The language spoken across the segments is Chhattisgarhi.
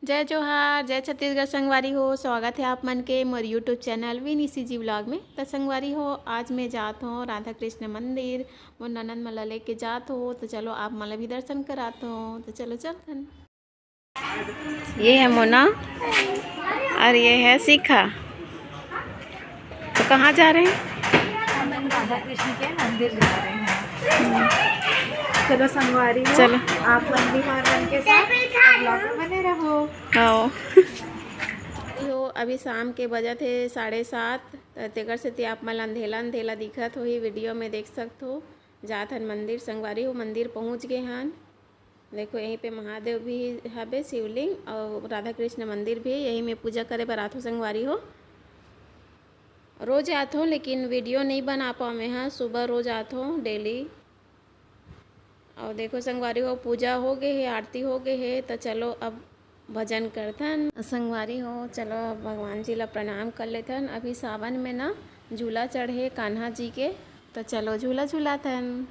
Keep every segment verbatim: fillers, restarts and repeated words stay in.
जय जोहार, जय छत्तीसगढ़ संगवारी हो। स्वागत है आप मन के मोर YouTube चैनल विनी सीजी व्लॉग में। त संगवारी हो, आज मैं जात हूँ राधा कृष्ण मंदिर, मोर ननद मन ला लेके जात हूँ। तो चलो, आप मन ला भी दर्शन करात हूँ। तो चलो, चलथन। ये है मोना और ये है शिखा। तो कहाँ जा रहे हैं? हम राधा कृष्ण के मंदिर जा रहे हैं। चलो संगवारी हो, चलो। आप मन भी हमारे मन के साथ vlog में बने रहो। आओ। हो, अभी शाम के बजत हे साढ़े सात, त तेकर सेती आप मन ला अंधेला अंधेला दिखत होही, वीडियो में देख सकत हो। जात हन मंदिर संगवारी हो, मंदिर पहुँच गे हन। देखो, यहीं पे महादेव भी हवे, शिवलिंग, और राधा कृष्ण मंदिर भी। यहीं में पूजा करे बर आथो संगवारी हो। रोज आथो, लेकिन वीडियो नहीं बना पाओ मैं, हाँ, सुबह रोज आथो डेली। और देखो संगवारी हो, पूजा हो गए है, आरती हो गए है, तो चलो अब भजन करथन। संगवारी हो, चलो अब भगवान जी ला प्रणाम कर लेथन। अभी सावन में ना झूला चढ़े कान्हा जी के, तो चलो झूला झूलाथन।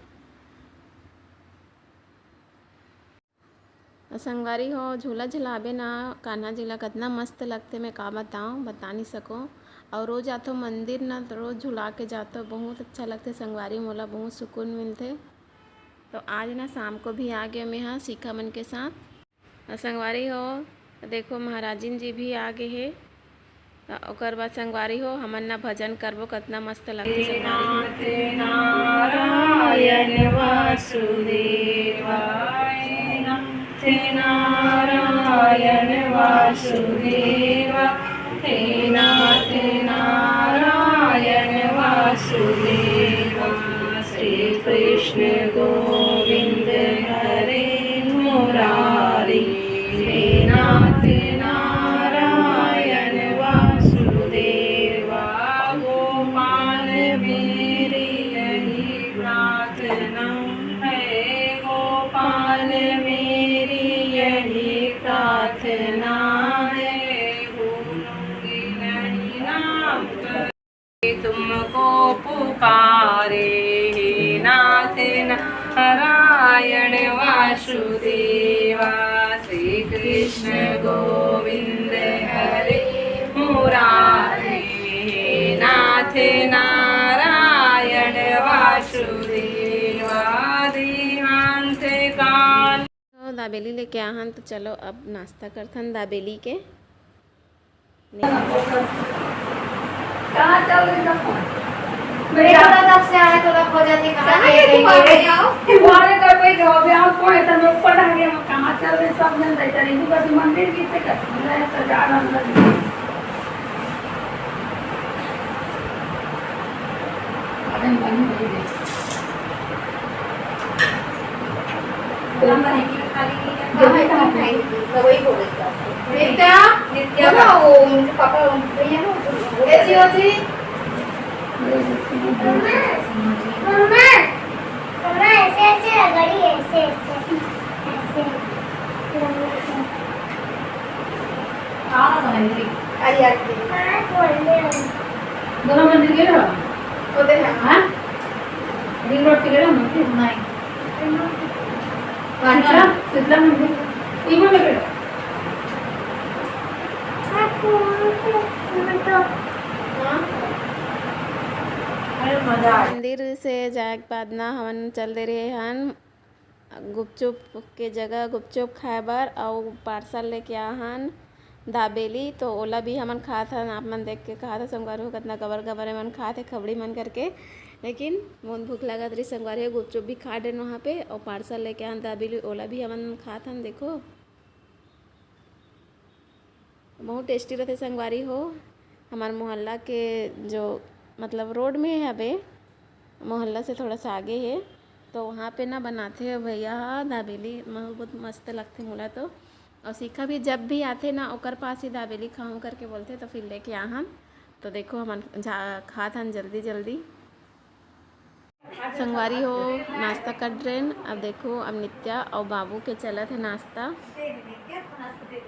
संगवारी हो, झूला झुलाबे ना कान्हा जी ला, कतना मस्त लगथे, मैं का बताऊँ, बता नहीं सको। और रोज आथो मंदिर ना, तो रोज झुला के जाथो, बहुत अच्छा लगथे संगवारी, मोला बहुत सुकून मिलथे। तो आज ना शाम को भी आ गए मैं, हाँ, शिखा मन के साथ। और संगवारी हो, देखो महाराजिन जी भी आ गए हे। त ओकर बाद संगवारी हो, हमन ना भजन करबो, कतना मस्त लगथे संगवारी हो। नाथ नारायण वासुदेवा, हे नाथ नारायण वासुदेवा, हे नाथ नारायण वासुदेवा। श्री कृष्ण गोविंद हरे मुरारी, हे नाथ नारायण वासुदेवा। गोपाल मेरी यही प्रार्थना है, गोपाल मेरी यही प्रार्थना है, भूलूंगी नहीं नाम तुमको पुकारे, हे नाथ नारायण वासुदेवा। श्री कृष्ण गोविंद हरे मुरारे, हे नाथ नारायण वासुदेवा। देहांत काल तो दाबेली लेके आहन, तो चलो अब नाश्ता करथन दाबेली के। कहाँ चल रही सब? बेटा, बेटा, जब से आए तो रख हो जाती, कहाँ कहाँ गए ये कहीं तुम्हारे गए? आओ? तुम्हारे घर पे जो भी आओ, कोई तो लोग पढ़ा गया, कहाँ चल रही सब जन रहता रही, इनको बस मंदिर की से कर, मैं तो जा रहा हूँ। अरे मम्मी नहीं गई। बेटा, नित्या, बोला, वो उनके पापा, भैया ना, वो ए जी, ओ जी। मम्मा, मम्मा, मम्मा, ऐसे, ऐसे रगड़ी, ऐसे, ऐसे, ऐसे। हाँ, समझ गई। अरे यार, हाँ, बोल दे। दोनों मंदिर गए हो? होते हैं। हाँ? रिंग रोड के गए हो मंदिर? नहीं। शीतला, शीतला मंदिर। इमो में गए। हाँ? अरे मजा आ गया। मंदिर से जाए के बाद ना हमन चल दे रहे हन गुपचुप के जगह गुपचुप खाए बर, अउ पार्सल लेके आहन दाबेली, तो ओला भी हमन खात हन। आप मन देख के खात ह संगवारी हो, कतना गबर गबर एमन खात हे खबड़ी मन करके। लेकिन मोन भूख लागत रही संगवारी हो, गुपचुप भी खा डेन वहाँ पे, अउ पार्सल लेके आहन दाबेली, ओला भी हमन खात हन। देखो, बहुत टेस्टी रहथे संगवारी हो। हमार मोहल्ला के जो मतलब रोड में हवे, मोहल्ला से थोड़ा सा आगे हे, तो वहाँ पे ना बनाथे भैया ह दाबेली, बहुत मस्त लगथे मोला तो। और शिखा भी जब भी आथे ना, ओकर पास ही दाबेली खाऊं करके बोलथे, तो फिर लेके आहन। तो देखो, हमन जा खात हन जल्दी जल्दी। संगवारी हो, नाश्ता कर रेन। अब देखो, अब नित्या अउ बाबू के चलत हे नाश्ता।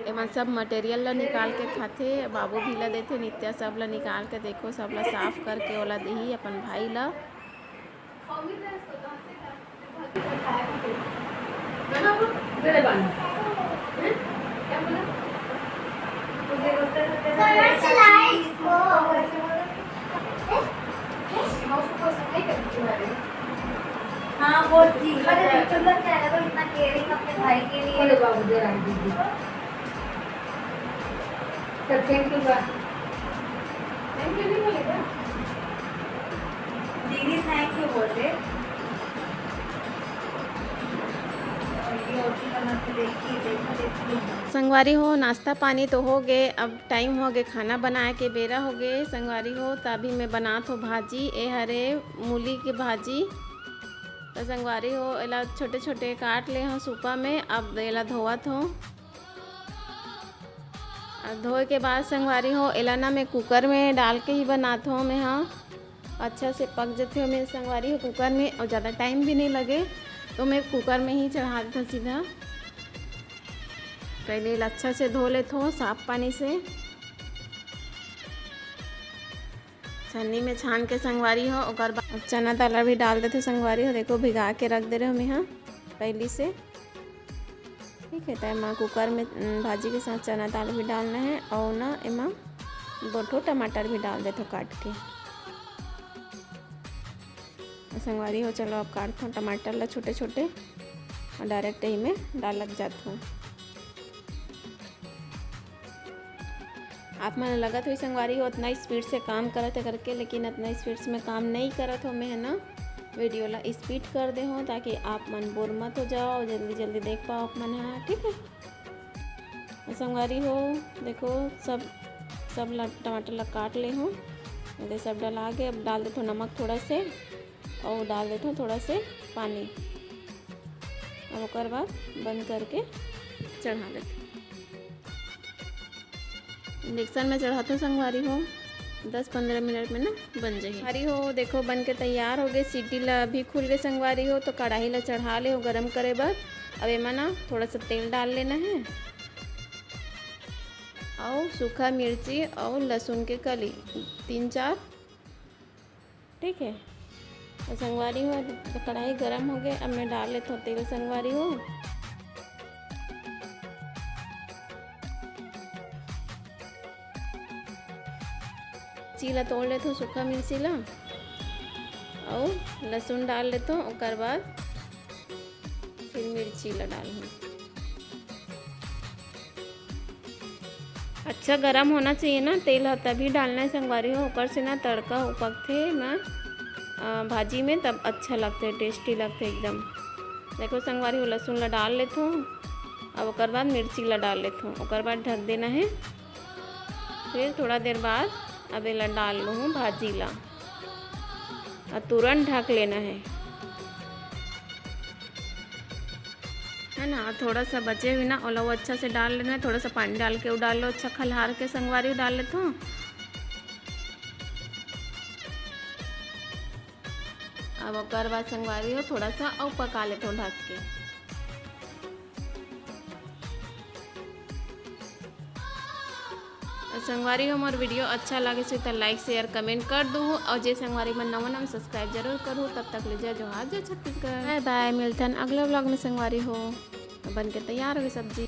एमन सब मटेरियल ला निकाल के खाथे, बाबू भी ला देथे, नित्या सब ला निकाल के, देखो, सब ला साफ करके ओला देही अपन भाई ला। दे दे बाना। हैं? क्या बोला? हाँ, वो ठीक है, अरे बिल्कुल लग जाएगा, तो इतना केयरिंग अपने भाई के लिए। बोलो बाबू, जरा दीदी। तो थैंक यू बा। थैंक यू नहीं बोलेगा? दीदी थैंक यू बोल दे। संगवारी हो, नाश्ता पानी तो हो गए, अब टाइम हो गए, खाना बनाए के बेरा हो गए संगवारी हो। त अभी मैं बनात हो भाजी, ए हरे मूली के भाजी। तो संगवारी हो, एला छोटे छोटे काट ले हो सूपा में। अब एला धोवत हो, अब धोए के बाद संगवारी हो, एला ना मैं कुकर में डाल के ही बनात हो मैं हा। अच्छा से पक जथे ओमे संगवारी हो कुकर में, और ज़्यादा टाइम भी नहीं लगे, तो मैं कुकर में ही चढ़ा देथों सीधा। पहले एला अच्छा से धो लेथों साफ पानी से, छन्नी में छान के संगवारी हो। ओकर बाद चना दाल भी डाल देथों संगवारी हो, देखो भिगा के रख दे रहे हो मैं हा पहली से। ठीक है, तो एमा कुकर में, उम, भाजी के साथ चना दाल भी डालना है और ना एमा दो ठो टमाटर भी डाल देथों काट के। संगवारी हो, चलो अब काटथों टमाटर ला छोटे छोटे और डायरेक्ट यही में डालत जाथों। आप मन लगत होही संगवारी हो उतना स्पीड से काम करत है करके, लेकिन उतना स्पीड से मैं काम नहीं करत हो। मैं है ना वीडियो ला स्पीड कर दे हो, ताकि आप मन बोर मत हो जाओ और जल्दी जल्दी देख पाओ आप मन हा। ठीक है, तो संगवारी हो, देखो सब, सब ला, टमाटर ला काट ले हो, एदे सब डला के अब डाल देथों नमक थोड़ा से और डाल देथों थोड़ा से पानी। अब ओकर बाद बंद करके चढ़ा लेथों। इंडक्शन में चढ़ाथों संगवारी हो, दस पंद्रह मिनट में ना बन जाही। संगवारी हो, देखो बन के तैयार हो गए। सीटी ला अभी खुल गए संगवारी हो, तो कढ़ाई ला चढ़ा ले हो गरम करे बर। अब एमा ना थोड़ा सा तेल डाल लेना है और सूखा मिर्ची और लहसुन के कली तीन चार। ठीक है, तो संगवारी हो, तो कढ़ाई गरम हो गए। अब मैं डाल लेथों तेल संगवारी हो। चीला तोड़ लेथों सूखा मिर्ची ला और लहसुन डाल लेथों, ओकर बाद फिर मिर्ची ला डालहूँ। अच्छा गरम होना चाहिए ना तेल ह, तभी डालना है संगवारी हो, ओकर से ना तड़का हो पकथे ना, अ, भाजी में, तब अच्छा लगथे, टेस्टी लगथे एकदम। देखो संगवारी हो, लहसुन ला डाल लेथों, अब ओकर बाद मिर्ची ला डाल लेथों, ओकर बाद ढक देना है। फिर थोड़ा देर बाद अब एला डाल लूँ भाजी ला, और तुरंत ढक लेना है, है ना। और थोड़ा सा बचे हुए ना, ओला वो अच्छा से डाल लेना है, थोड़ा सा पानी डाल के वो डाल लो, अच्छा खल्हार के संगवारी डाल लेथों। अब ओकर बाद संगवारी हो थोड़ा सा अउ पका लेथों ढक के। अउ संगवारी हो, मोर वीडियो अच्छा लागे से त लाइक, शेयर, कमेंट कर दूहू, अउ जे संगवारी मन नवा नवा सब्सक्राइब जरूर करहू। तब तक ले जय जोहार, जय छत्तीसगढ़, बाय बाय। मिलथन अगला व्लॉग में संगवारी हो, बन के तैयार हो गई सब्जी।